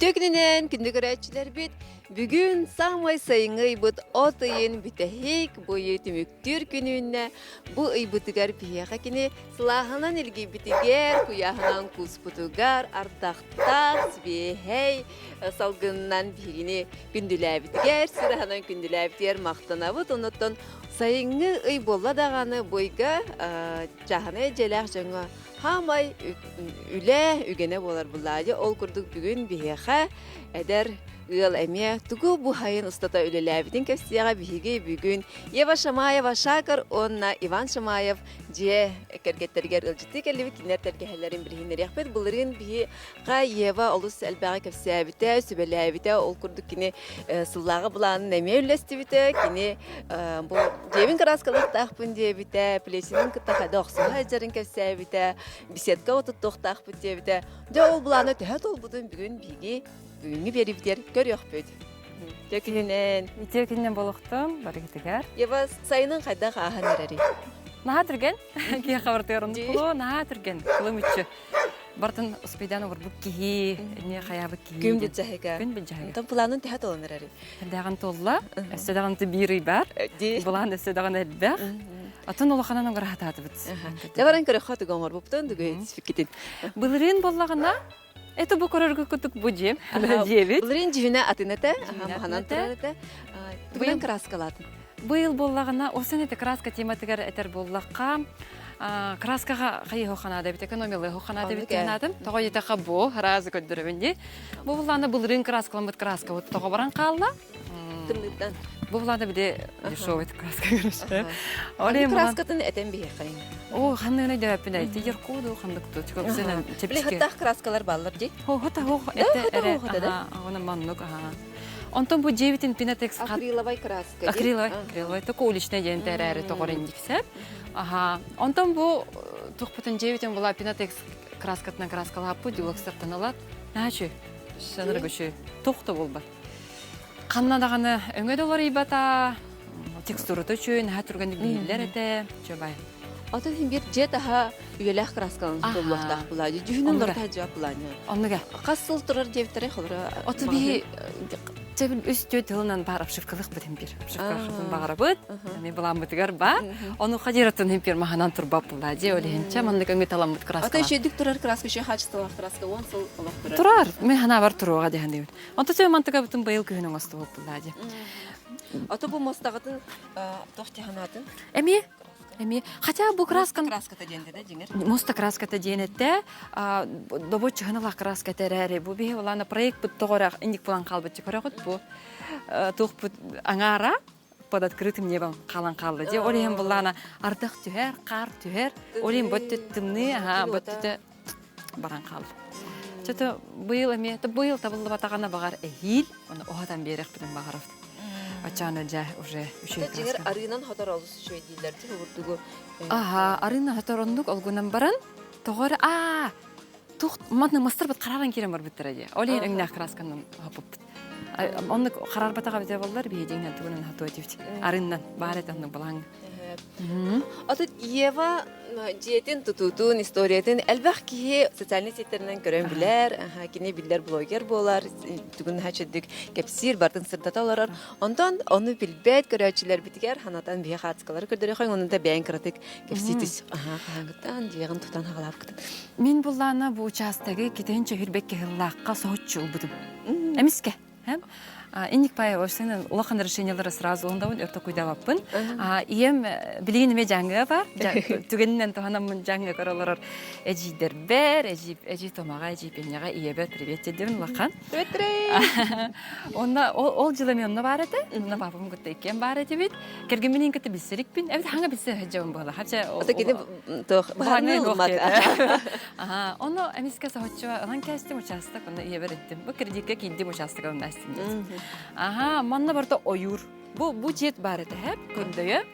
Үтүө күнүнэн күндү көрөөччүлэрбит! Бүгүн саамай сайыҥҥы ыйбыт от ыйын бүтэһик бу ыйы түмүктүүр күнүнэ бу ыйбытыгар биһиэхэ кини сылааһынан илгийбитигэр, куйааһынан кууспутугар, ардахтаах, сибиэһэй салгынынан биһигини күндүлээбитигэр, сир аһынан күндүлээбитигэр махтанабыт. Оннуттан сайыҥҥы ый буолла даҕаны бу ыйга чааһынай дьиэлээх дьоҥҥо Хаамай үлэ үгэнэ буолар буллаадьы. Ол курдук бүгүн биһиэхэ эдэр ыал эмиэ тугу бу сайын устата үлэлээбитин кэпсиэҕэ биһиги бүгүн Ева Шамаева Шакар уонна Иван Шамаев дьиэ кэргэттэригэр ыалдьыттыы кэллибит кинилэр тэлгэһэлэрин билиһиннэриэхпит. Былырыын биһи Ева олус элбэҕи кэпсээбитэ, сүбэлээбитэ. Ол курдук кини сыллааҕы былаанын эмиэ үллэстибитэ. Кини бу дьиэбин кырааскалыахтаахпын диэбитэ, плесенин кытта хайда охсуһа сылдьарын кэпсээбитэ, беседка отуттуохтаахпыт диэбитэ. Дьэ ол былаана төһө туолбутун бүгүн биһиги бүгүҥҥү биэриибитигэр көрүөхпүт. Үтүө күнүнэн. Үтүө күнүнэн буолуохтун барыгытыгар. Ева, сайынын хайдах ааһан эрэрий? Наһаа түргэн. Киһи хабартыгар оннук буолуо, наһаа түргэн. Кылым үччү. Бартын успейдаан оҥорбут киһи, эмиэ хайаабыт киһи. Күн бүддьэһигэ. Күн бүддьэһигэ. Онтон планын төһө толон эрэрий? Даҕан толла. Өссө даҕаны биир ый бар. Былаан өссө даҕаны элбэх. Атын улаханан оҥоро сатаатыбыт. Дьэ баран көрөххө тугу оҥорбуптун, тугу этиспиккитин. Былырыын буоллаҕына, это бу көрөргө кутук бу дьиэм, дьиэбит. Былырыын дьүһүнэ атын этэ, маханан турар этэ. Тугунан краскалаатын? Быйыл буоллаҕына, ол сен это краска тематыгар этэр буоллахха, краскаҕа хайыһы ханаада эбит, экономиялыһы ханаада эбит диэн Тоҕо диэтэххэ бу, разы көрдөрөбүн дии. Бу буллаана былырыын краскаламмыт краска вот тоҕо баран хаалла. Тымныттан. Бу буллаана биде дешевый краска көрүшэ. Оле краскатын этен биһиэхэ. О, ханныгын өйдөбөппүн айты яркуду ханныкту чукапсынан чепчики. Хаттаах краскалар баллар дии. Хо хата хо эте эре. Ага, маннык аха. Онтон бу дьиэбитин Пинатекс Акриловай краска. Акриловай, акриловай. Только уличный диэн тэрээри тоҕор индиксеп. Аха. Онтон бу тухпутун дьиэбитин була Пинатекс краскатынан краскалааппыт, дюлокстартан ылат. Наачы, шаныргычы тух да буолбат. Ханна даҕаны өҥө да уларыйбата, текстурата үчүгэй, наһаа түргэнник биһиллэр этэ, чөбай. Атын иһин биир дьиэ таһа үйэлээх краскалан тутуллуохтаах булаа. Дьүһүнүн лорта дьиэ плане. Оннуга. Хас сыл турар диэбиттэрэ холоро. Оту биһи Чэбин үс түө тылынан баар обшивкалык битин бир. Обшивкалык баҕарабыт. Эми былааммытыгар бар. Ону хадиратын химпир маханан турбап була. Же олихинче маннык өҥү таламмыт краска. Ата үчүйдүк турар краска үчүй качестволаах краска он сыл олох турар. Турар. Мен хана бар туруга дехен дейбин. Онто сөй мантыга бутун быйыл күһүн оҥостубут була же. Ата бу мостаҕытын тох тиханатын? Эми Эми хотя бу краскан краската диэн да дьиҥэр. Муста краската диэн этте. Добо чыһыналаах краска этэрээри бу биһи улаана проект бут тоҕорах инник булан хаалбыт көрөҕүт бу туохпут аҥаара под открытым небом хаалан хаалла дии. Ол иһин буллаана ардах түһэр, хаар түһэр. Ол иһин бот тымныы, аха бот баран хаалла. Чото быйыл эмиэ быйыл табыллыбатаҕына баҕар эһиил, оны уһатан биэрэхпитин баҕарабыт. Оччоҕуна дьэ уже үчүгэй Дьиҥэр арыынан хотор олус үчүгэй дииллэр дии бурдугу. Аха, арыынан хотор оннук олгунан баран тоҕо эрэ аа тух манна мастарбыт харааран киирэн барбыттара дии. Ол иһин өҥнөөх красканан хоппуппут. Оннук хараарбатаҕа эбитэ буоллар биһи дьиҥинэн тугунан хатуо этибит. Арыынан баар этэ оннук балаҥ. Отут Ева дьиэтин тутуутун, историятын элбэх киһи социальнай сетьтэринэн көрөн билэр, кини биллэр блогер буолар, тугун наһаа чөддүк кэпсиир, бартын сырдата олорор. Онтон ону билбэт көрөөччүлэрбитигэр ханатан биһи хаацкалары көрдөрүөхөҥ, онон да бэйэҥ кыратык кэпсии түс. Хаһааҥҥыттан дьиэҕин тутан хаҕалаабыккытын. Мин буллаана бу учаастагы китин чөһүрбэк кыһыллаахха соһуччу ылбытым. Эмискэ. Инник пай ошсен улахан решениялары сразу ылындабын өртө куйдабаппын. Ийэм билигин эме жаңы бар. Түгенинен туһанаммын жаңы көрө олорор эдьиийдэрбэр, эдьиий Томаҕа, эдьиий Пеняҕа ийэбэр привет диэдибин улахан. Онно ол дьыл эми онно баар этэ. Онно папам кытта иккиэн баар этибит. Кэргэммин кытта билсэрикпин. Эбит хаҥа билсэ сылдьабын буола. Хача Ото кини туох баһарны ылмат. Аха, ону эмискэ соһуччуга ылан кээстим учаастак, онно ийэбэр эттим. Бу кредиккэ киирдим учаастак ылан астым диэн. Аха, манна барыта ойуур. Бу бу дьиэт баар этэ, хэп, көрдөйө.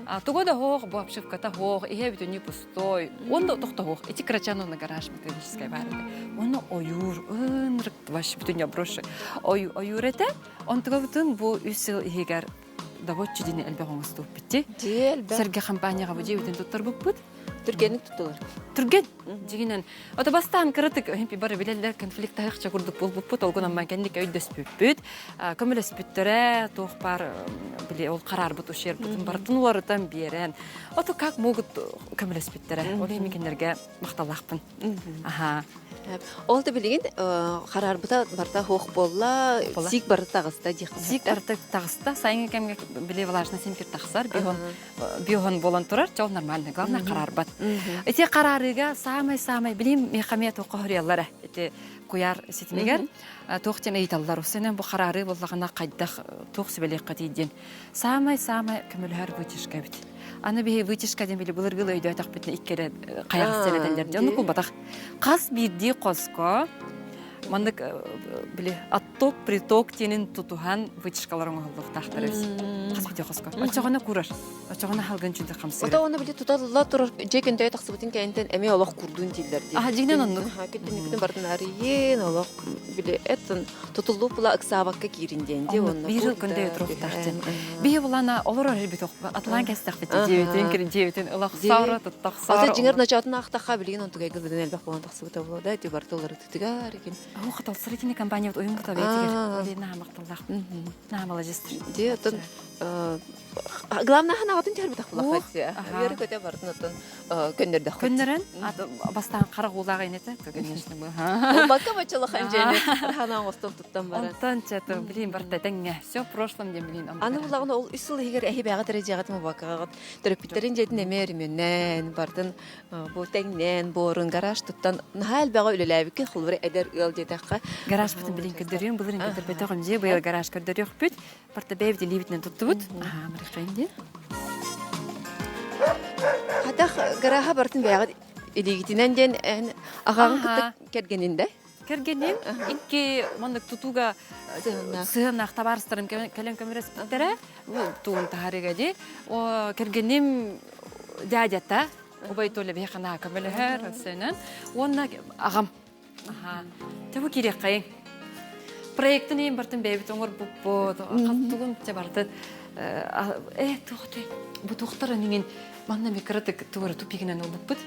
А туга да хоох, бу обшивката хоох, иһэ бүтүннүү пустой. Онно тохтоһуох. Ити кырачан онно гараж металлическай баар этэ. Онно ойуур, ынырык вообще бүтүн обросший. Ой, ойуур этэ. Онтуга бүтүн бу үс сыл иһигэр добоччу дини элбэх оҥостубуппут дии. Дии элбэх. Сэргэ компанияҕа бу дьиэбитин туттарбыппыт. Түргэнник туттулар. Түргэн дьигинэн. Ото бастаан кыратык бары билэллэр конфликт курдук буолбуппут, ол гынан кэнник өйдөспүппүт, көмөлөспүттэрэ, туох баар били ол хараарбыт ущербытын барытын уларытан биэрэн. Ото как могут көмөлөспүттэрэ. Ол иһин кинилэргэ махталлаахпын. Аха. Ол да билигин хараарбыта барыта суох буолла, сиик барыта таҕыста диэххэ. Сиик барыта таҕыста. Сайыҥҥы кэмҥэ били влажно симпир тахсар, биһон биоһон буолан турар, чол нормально, главное хараарбат. Ити хараарыыга самай-самай билим мехамия туохха хоруйаллара ити куйаар ситимигэр туох диэн ыйыталлар. Усенен бу хараарыы буоллаҕына хайдах туох сүбэлиэххэ диэн. Самай-самай көмөлөһөр вытяжка эбит. Аны биһи вытяжка диэн били былыргы өйдөөтөхпүтүнэ икки эрэ хайаҕас сэлэтэллэр дьон кулбатах. Хас биирдии хоско маннык били отток приток диэнин тутуһан вытяжкалар оҥоһуллуохтаахтар эбит. Хас биирдии хоско. Оччоҕуна курар. Оччоҕуна халгын чүнтэ хамсыыр. Ото оны били туталла турар дьиэ күндөйө тахсыбытын кэнниттэн эмиэ олох курдун дииллэр дии. Аха дьиҥнэн оннук. Күттүнүкүтүн бартын арыйын олох били эттэн тутуллуу була ыксаабакка киирин диэн дии онно. Биир жыл күндөйө туруохтаах диэн. Биһи булана олорор бит атлаан кэстэхпит дьиэбитин кирин дьиэбитин ылахсаара туттахсаара. Ата дьиҥэр ночоотун аахтахха билигин онтугайга быдан элбэх буолан тахсыбыта буолуо да ити барыта уларытытыгар икин. Оо хаталсар итини компаниябыт уйун бута бэйэтигэр. Оле наһаа махталлаах. Наһаа маладьыстыр. Дии оттон главное ханаҕатын түһэрбэтэх булаххат. Үөрэ көтө бартын оттон көннөрдөххүт. Көннөрөн бастаан харах уулаах инете, конечно мы. Бакка бачалахан дьэни ханаан оҥостон туттан баран. Онтон чето билин барта тэҥҥэ. Все в прошлом диэн билин. Аны булаҕына ол үс сыл иһигэр эһи бэҕэ дьиэҕитин убакаҕыт төрөппүттэрин дьиэтин эмиэ өрүмүннээн бардын бу тэҥнээн буорун гараж туттан наһаа элбэҕи үлэлээбиккин холобура эдэр ыал диэтэххэ гаражпытын билин көрдөрүөм былырын көрдөрбөтөҕүм дьиэ быйыл гараж көрдөрүөхпүт Барта бэйэбит илиибитинэн туттубут. Аhaa, марыхчайын диэн. Хатах гарааһа бартын бэйэҕит илиигитинэн диэн эн аҕаҕын кытта кэргэнин да? Кэргэним икки маннык тутууга сыһыаннаах табаарыстарым кэлэн көмөлөспүттэрэ. Туун таһарыга дии. О, кэргэним дядята убай Толя биһиэхэ наһаа көмөлөһөр өссөнөн. Уонна аҕам Аха. Дьэ бу киириэххэйиҥ. Проектын иһин бартын бэйэбит оҥорбуппут. Тугун дьэ бартын э туох этэй бу туохтар иҥин манна микротык тугары тупигинэн ылбыппыт.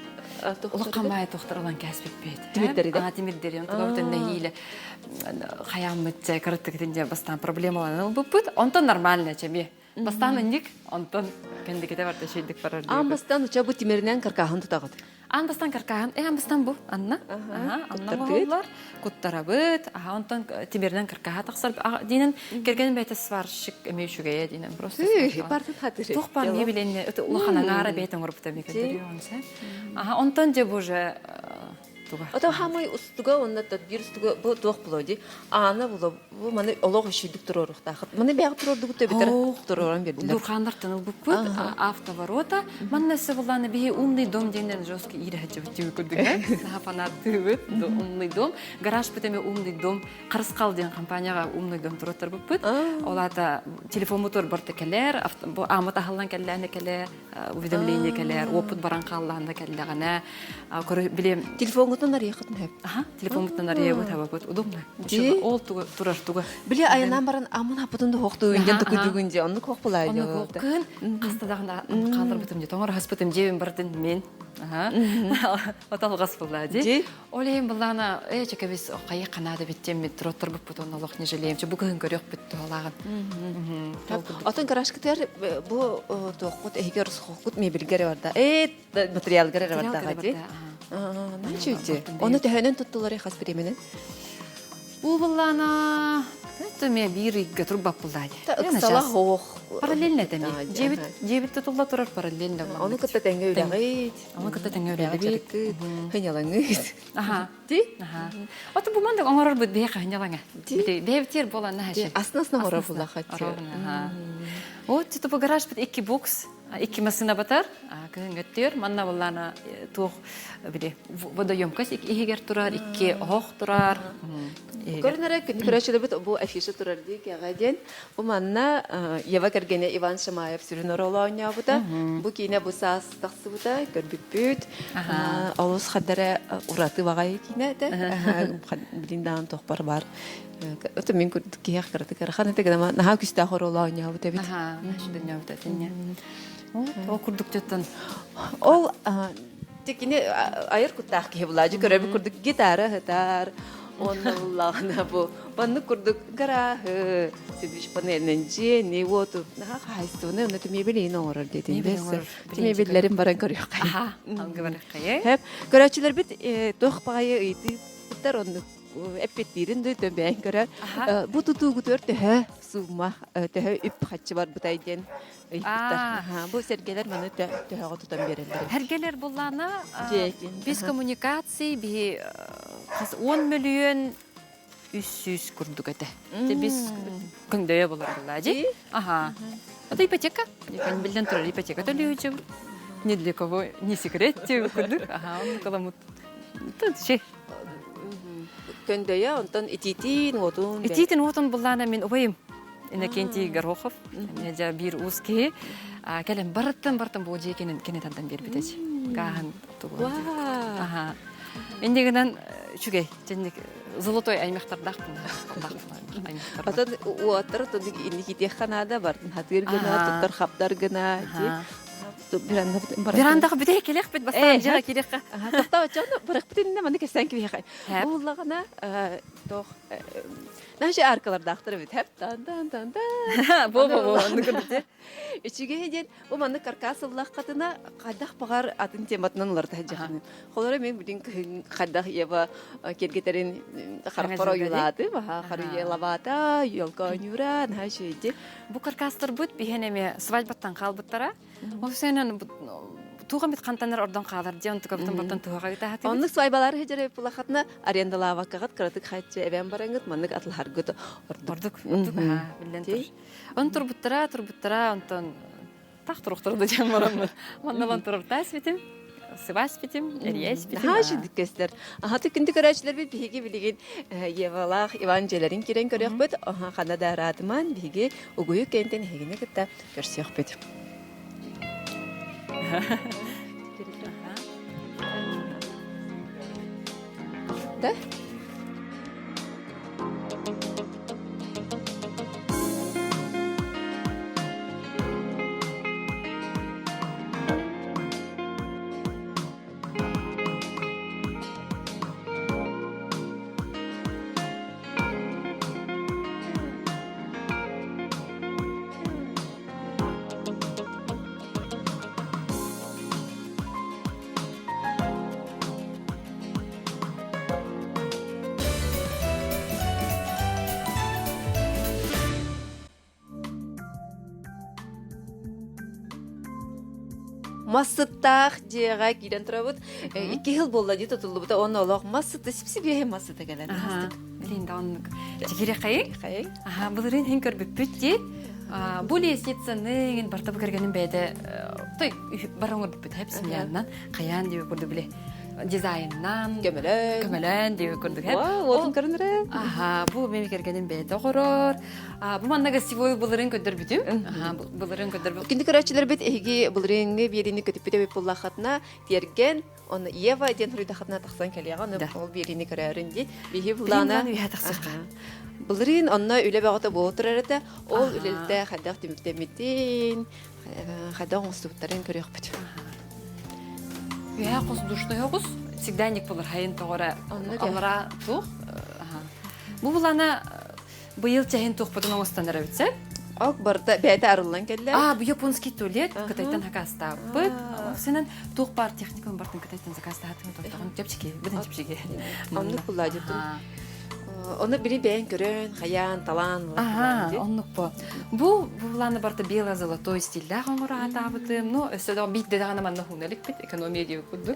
Улахан маайа туохтар ылан кээспиппит. Тимирдэри да? Тимирдэри. Онтон нэһиилэ хаяммыт дьэ кыраттыгытын дьэ бастаан проблемаланан ылбыппыт. Онтон нормально чэми. Бастаан инник, онтон кэндиките барта шейдик барар. Аан бастаан уча бу тимиринэн каркаһын тутаҕыт. Аан бастаан каркаһын, э аан бастаан бу, Анна. Анна оҥоһуллар, куттарабыт, аха онтон тимиринэн каркаһа тахсар диинэн кэргэним бэйэтэ сварщик эмиэ үчүгэйэ диинэн просто. Бартын хатыры. Туох баар не билэнне, улахан аҥаара бэйэтэ оҥорбута эмиэ көрдөрүө Аха, онтон дьэ бу уже Туга? Ото хаамай устуга уонна биир устуга бу туох було ди аана було бу маны олох үчүйдүк туруоруохтаахыт. Маны бэйэҕэ туруордугут төбүтэр туруоран биэрдилэр. Дурхааннартан ылбыппыт автоворота. Манна өссө буллааны биһи умный дом диэннэн жестко иирэһэччибит түбү курдук наһаа фанаттыыбыт умный дом. Гараж бит эмэ умный дом Харысхал диэн компанияҕа умный дом туруоттарбыппыт. Ол аата телефоммутугар барыта кэлэр, бу ааммыт аһыллан кэллээнэ кэлэр, уведомление кэлэр, уоппут баран хааллаҕына кэллэҕинэ, билем Телефоҥҥутун арыйаххытын сөп. Аха, телефоммутун арыйабыт, абабыт, удобно. Ол туга турар туга. Били айанан баран амын аппытын да хоохтугун диэн тукуйдугун дии, оннук хоох булаа Оннук кыһын хаста даҕаны хаалларбытым дии, тоҥор хаспытым дьиэбин барытын мен. Аха. Оталгас булаа дии. Ол иһин былаана ээ чэкэбис хайы ханаада биттиэммит туротторбуппут онно олох не жалеем. Бу кыһын көрүөхпүт туһалааҕын. Отон гаражкытыгар бу туоххут эһиги оросхоккут мебельгэр барда. Ээ материалгар эрэ бардаҕа дии. Наачуйди. Оны төһөнөн туттулар хас бириэмэнэн? Бу былаана это ме биир ыйга турбаппылаа дии. Ыксала хоох. Параллельно это ме. Дьиэбит дьиэбит тутулла турар параллельно. Ону кытта тэҥҥэ үлэҕит. Ону кытта тэҥҥэ үлэлэбит. Хыньалаҥыт. Аха. Ти? Аха. Ото бу мандык оҥорорбут биһи хыньалаҥа. Бэйэбитигэр буолан наһаа Асна-асна оҥорор буллахат. Вот типа гараж бит икки бокс, икки массыына батар, кыһыҥҥа Манна буллаана туох били водоемкость иһигэр турар, икки оһох турар. Көрүн эрэ күнү көрөөччүлэрбит бу афиша турар дии кэҕэ диэн. Бу манна Ева кэргэнэ Иван Шамаев сүрүн оруолу оонньообута. Бу киинэ бу саас тахсыбыта, көрбүппүт. Олус хаддара ураты баҕайы киинэ этэ. Билин даҕаны тохпор бар. Ото мин курдук киһиэх кыратык ыарахан этэ гына наһаа күстээх оруолу оонньообут эбит. Наһаа оонньообут этиннэ. Ол курдук дьоттон Ол. Кини айар куттаах киһи булаажы көрөбүт курдук гитара ыһытар, онно буллаҕына бу маннык курдук гарааһы сидвич панелинэн дьиэни уоту наһаа хаһаайыстыбаны онно мебелин оҥорор диэтин мебеллэрин баран көрүөххэ. Аха, алгы барыаххайы. Көрөөччүлэрбит туох баҕайы ыйытыыттар оннук эппиэттиирин да төбөөн көрөр. Бу тутуугутугар төһө сумма, төһө үп хаччы барбытай диэн ыйыппыттар. Бу сэргэлэр маны төһөҕө тутан биэрэллэр. Сэргэлэр буллаана без коммуникации биһи 10 мөлүйүөн 300 курдук этэ. Біз көҥдөйө болор булла дии. Аха. Это ипотека. Биллэн турар ипотека төлүүчүм. Ни для кого не секрет курдук. Аха, он каламут. Тут Көндөйө онтон итиитин уотун Итиитин уотун буллаана мин убайым Иннокентий Горохов дьэ биир уус киһи кэлэн барыттан бартан бу дьиэ кини кини тардан биэрбитэ гааһын аха инде гынан үчүгэй дьэнник золотой аймахтардаахпын Отон уоттар отон инникитиэххэ наада бартын хатыыр гына туттар хаптар гына Верандаҕа бүтэһик кэлиэхпит бастаан дьиэҕэ киириэххэ. Тохтоо оччоҕуна барыахпыт иннинэ маны кэпсээн кэбиһиэхэ. Буоллаҕына туох Наша аркалардаахтар эбит. Хэп тан тан тан тан. Бу бу бу оннук курдук. Үчүгэй диэн бу маннык каркас ыллаххытына хайдах баҕар атын тематынан уларыта сылдьаҕын. Холоро мен билин кыһын хайдах Ева киэргэтэрин харахпар ойуулаатым. Аха харыйа лабаата, елка ойнуура, наһаа үчүгэйди. Бу каркастарбыт биһэн эмиэ свадьбаттан хаалбыттара. Ол сенен туох эмит хантанар ордон хаалар диэн онтукабытын бартан туһаҕа ытаһатыбыт. Оннук свадьбалары хежере пулахатна арендалаабаккаҕыт кыратык хаччы эбэн бараҥыт маннык атлаһаргыт ордук. Ордук, ордук, аха, биллэн тур. Он турбуттара, турбуттара, онтон тах туруктар да диэн бараммын. Манна турартаас битим, сыбаас битим, эрийээс битим. Наһаа үчүгдүк көстөр. Аха күндү көрөөччүлэрбит биһиги билигин Евалаах Иван дьиэлэрин киирэн көрүөхпүт. Аха ханна да араатыман биһиги угуйу кэнтэн эһигини кытта көрсүөхпүт. Да? Мас сыттаах дьиэҕэ киирэн турабыт. Икки сыл буолла дии тутуллубута. Онно олох мас сыта сип-сибиэһэй мас сыта кэлэн астык. Билин да оннук. Чигирэхэйик. Аха, былырыын хин көрбүппүт дии. Бу лестницаны иҥин барта бу кэргэним бэйэтэ той бар оҥорбуппут хэп семьяннан хайаан диэби курдук били дизайннан көмөлөөн көмөлөөн диэби курдук хэп уотун көрүнэрэ аха бу меми кэргэним бэйэтэ оҕорор бу манна гостевой былырын көрдөрбүтүм аха былырын көрдөрбүт Күндү көрөөччүлэрбит эһиги былырыыҥҥы биэриини көтүппүт эбит буоллаххытына тиэргэн Онно Ева диэн хоруйдахатына тахсан кэлиэҕэ, ону ол биэриини көрөөрүн дии. Биһи буллаана үһэ тахсыахха. Былырыын онно үлэ бөҕөтө буола турар этэ. Ол үлэлитэ хайдах түмүктэммитин, хайдах оҥостубуттарын көрүөхпүт. Үһэ хос душной оҕус всегда ник булар хайын тоҕора алара туох. Бу булана Быйыл чэһин туохпутун оҥостон эрэбит Ок, барыта бэйэтэ арыллан кэллэ. А, бу японский туалет Кытайтан хакастаабыт. Сенен туох баар техниканы бартын Кытайтан заказтаатым тоттоҕун чэпчэки, бүтүн чэпчэки. Оннук булла дьутун. Оны бири бэйэн көрөн, хайаан, талаан Аха, оннук бу. Бу буланы барта бело-золотой стильдээх оҥоро аатаабытым. Ну, өссө да биирдэ даҕаны манна хуна иликпит, экономия диэбит курдук.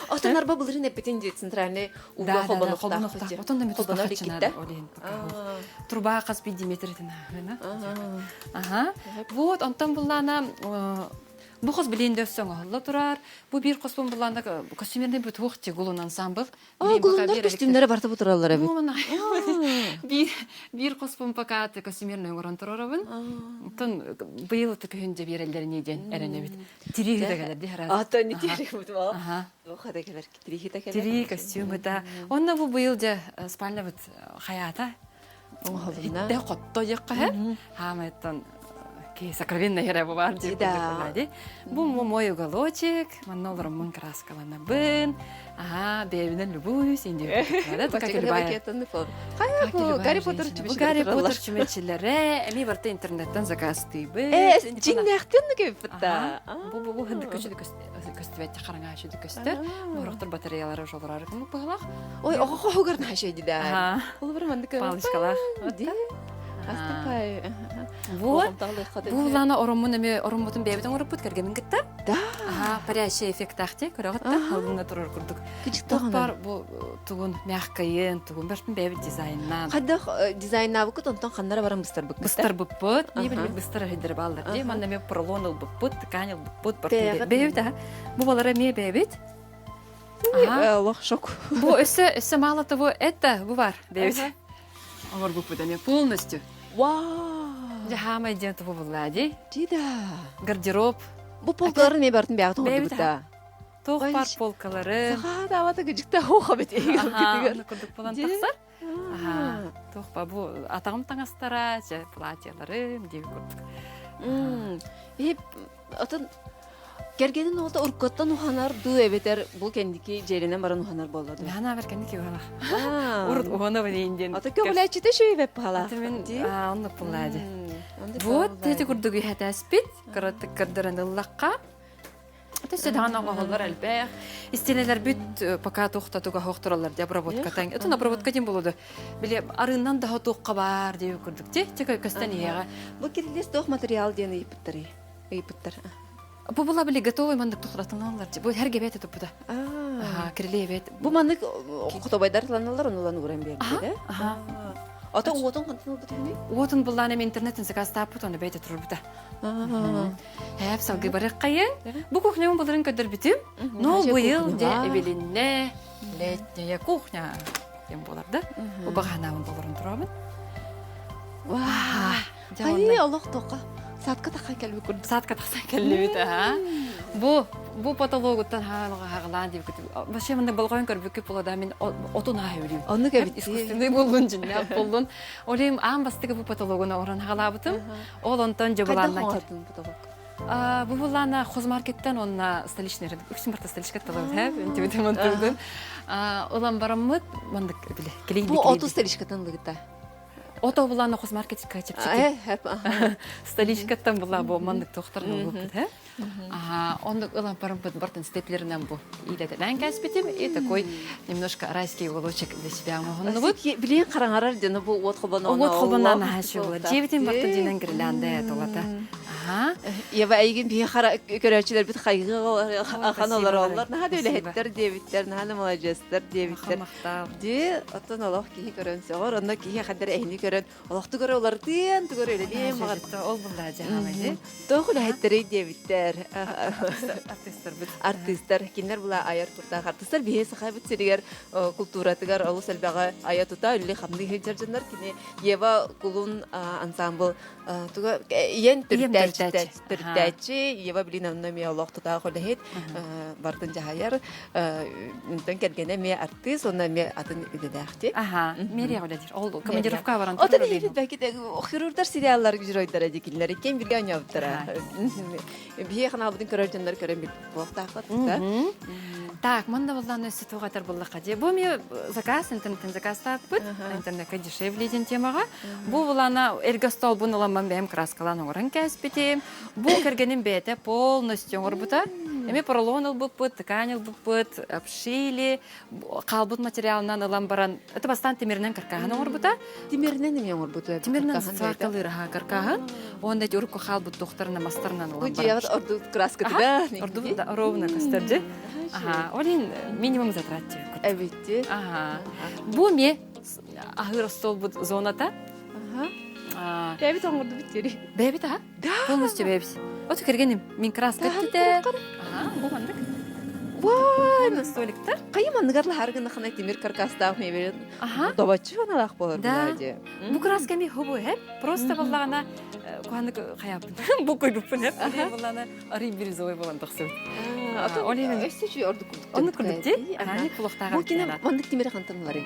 Отон арба былырын эппитин дии центральный Ууга холбонуохтаах. Отон да холбонор иккитэ. Труба хас биирдии метритин Аха. Вот, онтон буллаана бу хос билиэн да өссө оҥоһулла турар. Бу биир хоспун буллаана костюмерный бу туох гулун ансамбл. Оо, гулуннар көстүүмнэрэ барыта бу тураллар эбит. Биир биир хоспун пока костюмерный оҥорон турарабын. Оттон быйыл күһүн дьэ биэрэллэринии диэн эрэнэбит. Тирии кэлэр дии харас. Ата не тирии Туох кэлэр тирииһитэ кэлэр. Тирии костюмута. Онно бу быйыл дьэ спальнябыт хайаата. Оҥоһулунна. Иттэ хотто диэххэ. Хаамайттан. Ки сокровенная эрэ бу баар диир Да. курдук Бу мой уголочек, манна олороммун краскаланабын. Ага, бэйэбинэн любуюсь, инди. Как любая. Хайа бу Гарри Поттер Бу Гарри Поттер чүмэчилэрэ, эми барта интернеттен заказтыыбы. Э, дьиҥнээхтин кэппитта. Бу бу бу хындык көчүдү көстүбэт хараҥа чүдү көстөр. Борохтор батареялары ошолорар кымык быһалах. Ой, оҕо хоһугар наһаа да. Ол бір мандык Палочкалаах. Астапай. Вот. Бу лана ороммун эми ороммутун бэйэбитин оҥорбут кэргэнин кытта. Да. Аха, парящий эффектаах көрөҕүт да халыҥна турар курдук. Тохпар бу тугун мягкайын, тугун бэртин бэйэбит дизайннаан. Хайдах дизайннаабыккыт онтон ханнара баран быстарбыккыт? Быстарбыппыт. Мии билбит быстар эһидер бааллар дии. Манна эми поролон ылбыппыт, ткань ылбыппыт, бэйэбит аха. Бу балара эмиэ бэйэбит. Олох шок. Бу өссө өссө мало того это бу бар бэйэбит. Оҥорбуппут эмиэ полностью. Вау! Дьэ хаамай диэн тугу буллаа дии. Дии да. Гардероб. Бу полкаларын эмиэ бартын бэйэҕит оҥордубут Туох бар полкалары. Саха даабата кыдьыкта хоха бит Аха, курдук буолан тахсар. Аха, туох ба бу атаҕым таҥастара, чэ платьяларым диэби курдук. Иһип отон Кэргэнин оҕото уруккуттан уһанар дуу эбэтэр бу кэнники дьиэлэнэн баран уһанар буолла дуу? Наһаа бэр кэнники уһанар. Урут уһанабын иин диэн. Ата көҕүлээччитэ шөйбэп паһалаах. Аты мин оннук буллаа дии. Вот ити курдук иһэтээспит, кыратык кырдыран ыллахха. Өссө даҕаны оҥоһуллар элбэх. Истиэнэлэрбит пока туохтатыга хоохтороллор дии обработка таҥ. Отон обработка диэн буолуо Били арыынан да туохха баар диэби курдук. Ти көстөн иһиэҕэ. Бу кирилиэс туох материал диэн ыйыппыттарый? Ыйыппыттар. Бу була били готовый маннык тухратыналлар. Бу her gebet туппута. Аха, кирилиэбет. Бу маннык хотобайдар тыланалар онулан уран биэрдэ. Аха. Ата уотун хантан ылбыт үһүнүй? Уотун буллаан эми интернеттен заказтааппыт, оны бэйте турбута. Хэп салгы барыккайын. Бу кухнямын буларын көдөрбүтүм. Но быйыл де эбилинне летняя кухня диэн буолар да. Бу баганаабын толорон туруабын. Ваа. Хайыы олох тоққа садка тахсан кэлбит курдук. Садка тахсан кэллибит аха. Бу бу потологуттан хаалаан диэбит. Вообще маннык болҕойон көрбүккүт була да мин отун ааһы үлүм. Оннук эбит. Искусственный боллун дьиннээх боллун. Олим аан бастакы бу потологун орон хаалаабытым. Ол онтон дьобулаанна. потолок? Бу буллаана хозмаркеттен онна столичный рынок. Үксүн барта столичка талабыт, хэ? Интибит мантырдын. Улан бараммыт мандык биле. Бу оту столичкаттан лыгыта. Ото булаана хозмаркетика чэпчэки. Столичкаттан була бу маннык тохтар ылбыппыт, хэ? Ага, оннук ылан бараммыт бартын степлеринен бу иилэтэлээн кээспитим и такой немножко райский уголочек для себя оҥоһуннубут. Билиэн хараҥарар дьоно бу уот холбоноон Уот холбоноон наһаа үчүгэй. Дьиэбитин бартын дьиэнэн гирлянда толата. Аха. Ева эйигин биһи хара көрөөччүлэрбит хайгыы ахан олороллор. Наһаа да үлэһиттэр диэбиттэр, наһаа да маладьыастар диэбиттэр. Ди, оттон олох киһи көрөн сөҕөр, онно киһи хаддар эһини көрөн, олохту көрө уларытыан, тугу үлэлиэн баҕар. Ол буллаа дьаһамай Тоох үлэһиттэрий диэбиттэр. Артыыстарбыт. Артыыстар, кинилэр була айар куртаах артыыстар биһи сахабыт сиригэр култууратыгар олус элбэҕи айа тута үлли хамныы сылдьар дьоннор кини Ева Кулун ансамбл туга ийэн төрүттээччи Ева Блиновна эмиэ олох тутаах үлэһит бартын дьаһайар онтон кэргэнэ эмиэ артыыс уонна эмиэ атын үлэлээхти. Аха, Мерия үлэлиир. Ол командировка баран Отон хирургдар сериаллар геройдара дикиллер кем билге ойнообуттара. Биһи ханаалбытын көрөр дьоннор көрөн билбит буолуохтаахпыт да. Так, манна буллаан өссө туох этэр буллахха дии. Бу эмиэ заказ, интернеттен заказтааппыт. Интернетка дешевле диэн темаҕа. Бу булана эргэ столбун ыламман бэйэм краскалаан оҥорон кээспитим. Бу кэргэним бэйэтэ полностью оҥорбута. Эмиэ поролон ылбыппыт, ткань ылбыппыт, обшили, хаалбыт материалынан ылан баран, это бастаан тимиринэн каркаһын оҥорбута. Тимиринэн эмиэ оҥорбута. Тимиринэн сваркалыыр аха каркаһын. Уонна эти урукку хаалбыт туохтарынан мастарынан ылан баран. Бу ордук краскатыга. Ордук ровно көстөр дьи. Аха, ол иһин минимум затрат Эбитти. Аха. Бу эмиэ аһыыр остуолбут зоната. Бэйэбит оҥордубут диэри. Бэйэбит аха? Полностью бэйэбит. Вот кэргэним мин краска эттите. Аха, бу маннык. Вай, столиктар. Хайы манныгар лаһаргына хана тимир каркастаах мебель. Аха. Добаччы аналаах болар Да. дии. Бу краска ми хобу хеп. Просто боллагана куаннык хаяппын. Бу койбуппун хеп. Боллана арый бирюзовый болан тахсыбыт. Ол иһин өссө үчүгэй ордук курдук. Оннук курдук дии. Ананик булуохтааҕар. Бу кини маннык тимири хантан ыларый?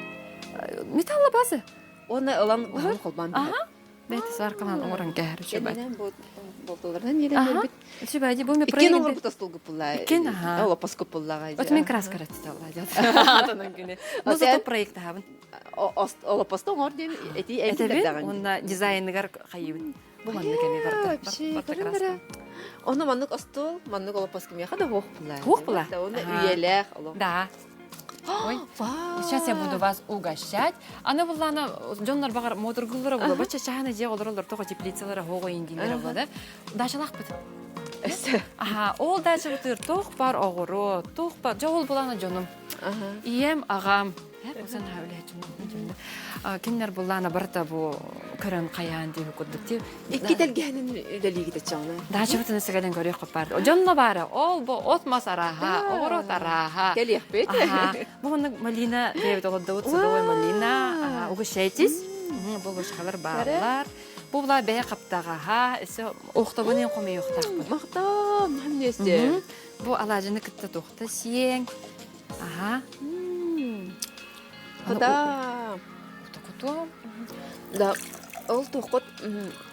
Металла база. Уонна ылан холбоон Аха. Бэйти сваркалаан оҥорон кэһэр үчүгэй. Кэннинэн бу. болтолорунан иилэн биэрбит. Сүбэди бу Иккин оҥорбут остуолгуппулла. Иккин, аха. Олоппоскуппуллаҕа. От мен краска ратиталла Атанан күнү. Ну зато проект таһабын. Олоппосто оҥор диэн эти Этэбин уонна дизайныгар хайыбын. Бу маннык эми барда. Барда Ону маннык остуол, маннык олоппоску миэхэ да хуох була. Хуох була. Уонна үйэлээх олох. Да. Ой, сейчас я буду вас угощать. Аны буллана дьоннор баҕар модургуллара була. Бачча чаһаны дьиэ олороллор тоҕо теплицалара хоҕо индиннere була да. Дачалаахпыт. Аха, ол дачабытыгар туох бар оҕуруо, туох бар, дьэ ол булана дьонум. Ийэм, аҕам, кинилэр буллаана барыта бу көрөн хайаан диэби курдук ти. Икки тэлгэһэнин үлэлиигит аччаҕына. Дачабытын сыгален көрүөх баар. Дьонно баара, ол бу от мас арааһа, оҕуруот арааһа. Кэлиэхпит. Бу маннык малина диэбит олордубут садовой малина. Угощайтесь. Бу ложкалар бааллар. Бу була бэйэ хаптаҕаһа, өссө охтобун эн хомуйуохтаахпын. Махтал, вместе. Бу алаадьыны кытта туохта сиэҥ. Аха. Хата. Куту. Да, ол туоххут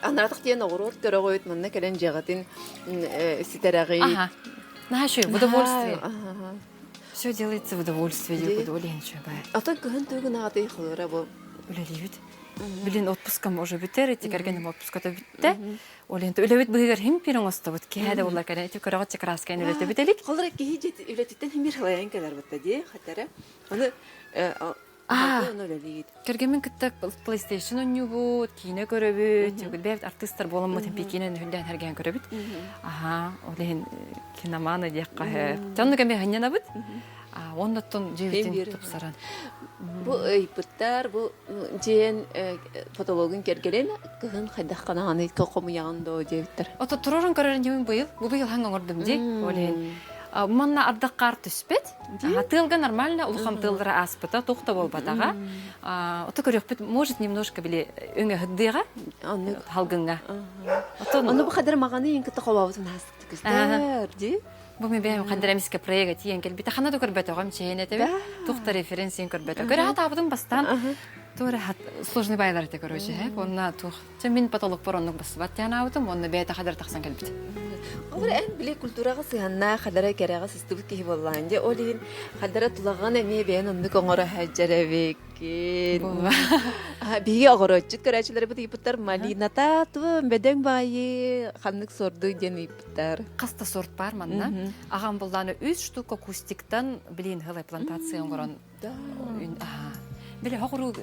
анаатах диэн оҕуруот көрөҕүт, манна кэлэн дьиэҕитин ситэрэҕит. Аха. Наһаа в удовольствие. Все делается в удовольствие, диэки удовольствие баар. Атын кыһын тугун аҕатый холура бу? Үлэлиибит. Билин отпускам уже бүтэр, ити кэргэним отпуската бүттэ. Ол иһин үлэбит быһыгар хим пир оҥостобут. Киһэ да буолла кэлэн ити көрөҕүт чакраскайын үлэтэ бүтэлик. Холура киһи дьиэт үлэтиттэн химир халайан кэлэр бутта дии хатара. Аны үлэлиигит. Кэргэммин кытта PlayStation оонньуубут, киинэ көрөбүт, бэйэбит артыыстар буоламмыт киинэни хүндээн хэргээн көрөбүт. Аха, ол иһин киноманы диэххэ. Оннук эмиэ ханньанабыт. Оннуттан дьиэбитин тупсаран. Бу ыйпыттар, бу дьиэн потологун кэргэнин кыһын хайдах ханааны хомуйаҕын доо диэбиттэр. Ото турорун көрөр инибин быйыл. Бу быйыл хаҥ оҥордум дии. Ол иһин манна ардах хаар түспэт. Тыалга нормально, улахан тыаллара ааспыта, туох да буолбатаҕа. Ото көрүөхпүт, может, немножко били өҥө сыддыаҕа халгыҥҥа. Ону бу хадыр маҕаны иин кытта холообутун ааспыт көстөр дии. Бу мен бэйэм хандар эмискэ проекта тиийэн кэлбитэ. Хана да көрбөтөҕүм чэйин этэбин. Туох да референсин көрбөтө. Көрө хатаабытым бастаан туора сложный байлар этэ короче. Онна туох. Чэ мин потолокпор оннук бассыбат диэн аабытым, онно бэйэтэ хадыр тахсан кэлбит. Олор эн били культураҕа сыһаннаах, хадара кэрэҕэ сыстыбыт киһи буоллаан дьэ. Ол иһин хадара тулаҕын эмиэ бэйэн оннук оҥоро сылдьар эбиккин. Биһиги оҕороччут көрөөччүлэрбит ыйыппыттар малината ту бөдөҥ баайы ханнык сорду диэн ыйыппыттар. Хас да сорт бар манна. Аҕам буллааны үс штука кустиктан блин хылай плантация оҥорон Били хоҕуруу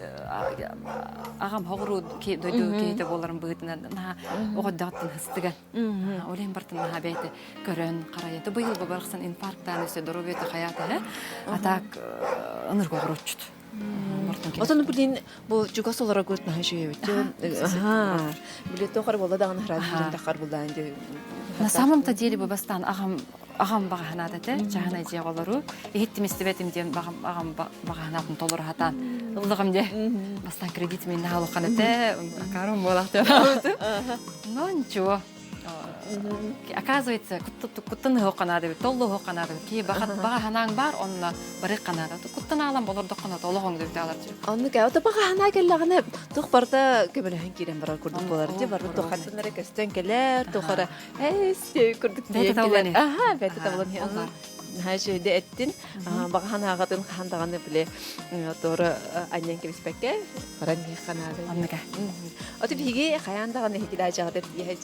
аҕам хоҕуруу дойду киһитэ буоларын быһыытынан наһаа оҕоддоҕуттан һыстыган. Ол иһин бартын наһаа бэйэтэ көрөн харайан. Быйыл бу барахсан инфарктаан өссө доруобуйата хайаата һэ. А так ынырга оҕороччут. Отон блин бу чугас олорогут наһаа үчүгэйбит. Били тохар буолла даҕаны хараат тахар буллаан На самом-то деле бу бастаан аҕам аҕам баҕаһынаат этэ чаһынай дьиэҕэ олоруу иһиттим истибэтим диэн аҕам баҕаһынаатын толору хатаан ыллаҕым дьэ бастаан кредит мин наһаа этэ акаарым буолаахтыам но ничего оказывается куттан ыһыахха эбит толлу ыһыахха эбит киһи баҕа бар онно барыахха наада куттан аалан болордоххуна толоҕоҥ диэбит аалар Оннук ото баҕа кэллэҕинэ туох барыта көмөлөһөн киирэн барар курдук буолар дии барыта туоххаттан эрэ көстөн кэлэр туох эрэ Эс курдук Бэйэтэ табыллан иһэр. Аха, бэйэтэ табыллан иһэр. Наһаа үчүгэйдэ эттин. Баҕахан ааҕатын хаһан даҕаны били туора анньан кэбиспэккэ баран иһиэххэ наада. Оннука. Ото биһиги хайаан даҕаны иһики даачаҕытыр тиийэ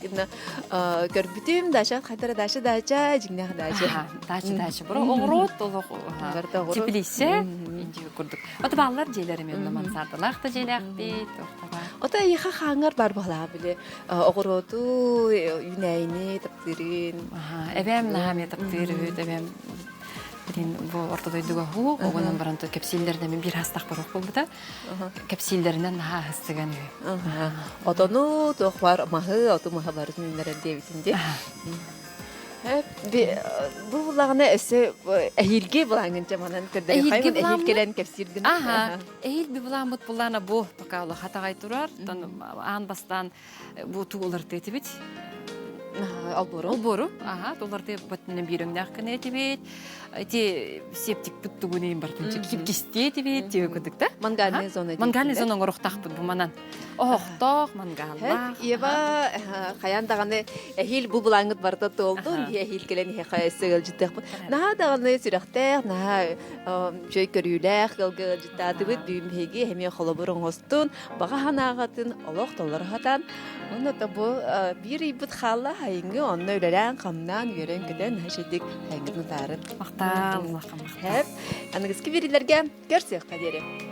Инна көрбүтүм даача хайдара даача даача дьиҥнээх даача. Даача даача. Бу оҕуруот олох теплице курдук. Ото бааллар дьиэлэр эмиэ мансардалаах да дьиэлээхпит. Ото эйиэхэ хааңар бар буолаа били оҕуруоту үүнээйини таптыырын эбээм наһаа эмиэ таптыыр үһү эбээм билин бу орто дойдуга хуу оҕунан баран кэпсииллэринэн мин биир хастах барох буолбута кэпсииллэринэн наһаа аһыстыган үһү отону туох бар маһы оту маһы барытын үүннэрэр диэбитин дии Бу буллаҕына өссө эһиилги былааҥҥын манан көрдөрүөххэ эһиил кэлэн кэпсииргин Эһиил би былааммыт буллаана бу пока улаха таҕай турар аан бастаан бу тууларты этибит Олбуору. Олбуору. Аха, туларты баттынан биирөҥнөөх гына этибит. Ити септикпит тугун барытын кип кистиэ этибит тиэ кудук да. Мангальная зона. Мангальная зона оҥорохтаахпыт бу манан. Оһохтоох, мангааллаах. Ева хайаан даҕаны эһиил бу былааҥҥыт барыта туолдун, эһиил кэлэн иһэхэ өссө ыалдьыттыахпыт. Наһаа даҕаны сүрэхтээх, наһаа үчүгэй көрүүлээх ыалга ыалдьыттаатыбыт. Бүгүн биһиги эмиэ холобур оҥостун, баҕа санааҕытын олох толоро сатаан, онно бу биир ыйбыт хаалла хайыҥҥы онно үлэлээн-хамнаан, үөрэн-көтөн наһаа үчүгэйдик хайыҥҥытын утаарын. Махтаал, улахан махтал. Аныгыскы биэриилэргэ көрсүөххэ диэри.